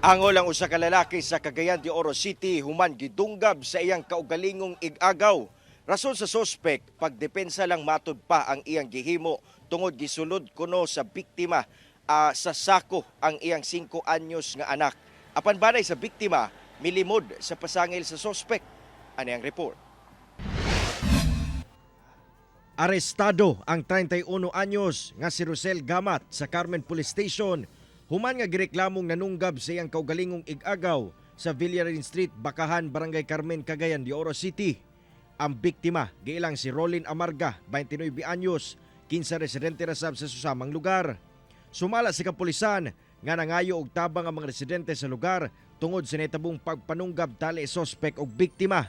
Angol ang usa ka lalaki sa Cagayan de Oro City human gidunggab sa iyang kaugalingong ig-agaw. Rason sa sospek, pagdepensa lang matud pa ang iyang gihimo tungod gisulod kuno sa biktima sa sako ang iyang 5 anyos nga anak. Apan banay sa biktima, milimod sa pasangil sa sospek. Ani ang report. Arestado ang 31 anyos nga si Rosel Gamat sa Carmen Police Station human nga gireklamong nanunggab sa iyang kaugalingong ig-agaw sa Villarin Street, Bakahan, Barangay Carmen, Cagayan de Oro City. Ang biktima giilang si Rolin Amarga, 29 anyos, kinsa residente ra sab sa susamang lugar. Sumala sa kapulisan nga nangayo og tabang ang mga residente sa lugar tungod sa nahitabong pagpanunggab tali sospek og biktima.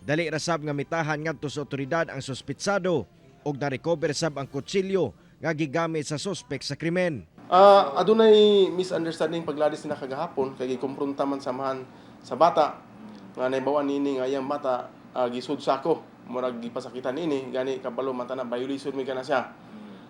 Dali ra sab nga mitahan ngadto sa otoridad ang suspitsado og na-recover sab ang kutsilyo nga gigamit sa sospek sa krimen. Adunay misunderstanding pagladis nila kagahapon kay gikompronta man samahan sa bata nga nahibaw-an niini nga iyang bata gisud sako, murag gipasakitan niini. Gani kabalo man ta na violation mi kana siya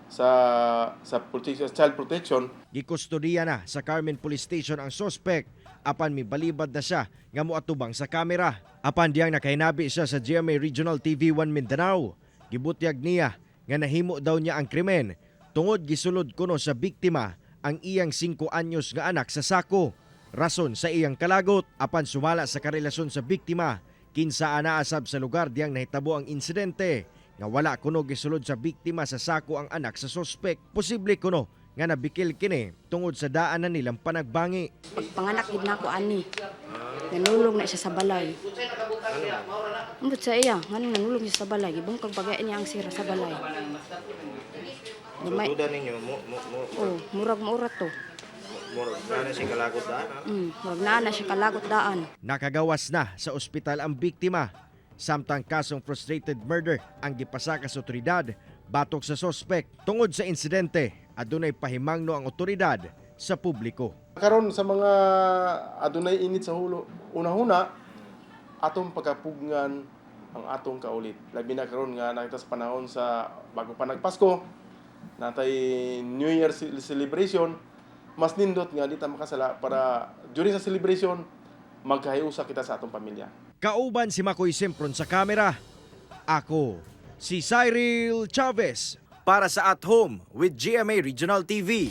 sa protection, child protection. Gikustodiya na sa Carmen Police Station ang sospek apan mibalibad na siya nga moatubang sa kamera. Apan diyang nakahinabi siya sa GMA Regional TV 1 Mindanao, gibutyag niya nga nahimo daw niya ang krimen tungod gisulod kuno sa biktima ang iyang 5 anyos nga anak sa sako. Rason sa iyang kalagot. Apan sumala sa karelasyon sa biktima, kinsa anaa sab sa lugar diyang nahitabo ang insidente, nga wala kuno gisulod sa biktima sa sako ang anak sa sospek. Posible kuno nga nabikil kini tungod sa daan na nilang panagbangi. Pagpanganak gid nako ani. Nanulog na siya sa balay. Ambot sa iya, nganong nanulog siya sa balay, gibungkag bagay niya ang sira sa balay. Gamay, Duda ninyo, mo, mo, mo, oh, murag maurat to. mo, na siya kalagot daan, ha? Murag naa na siya kalagot daan. Nakagawas na sa ospital ang biktima. Samtang kasong frustrated murder ang gipasaka sa otoridad batok sa sospek. Tungod sa insidente, adunay pahimangno ang otoridad sa publiko. Karon sa mga adunay init sa hulo, unahuna atong pagkapugngan ang atong kaulit. Labi na karon nga nakita sa panahon sa bago pa nagpasko, natay New Year celebration, mas nindot nga di ta makasala para during sa celebration magkahiusa kita sa atong pamilya. Kauban si Makoy Sempron sa kamera. Ako, si Cyril Chavez para sa At Home with GMA Regional TV.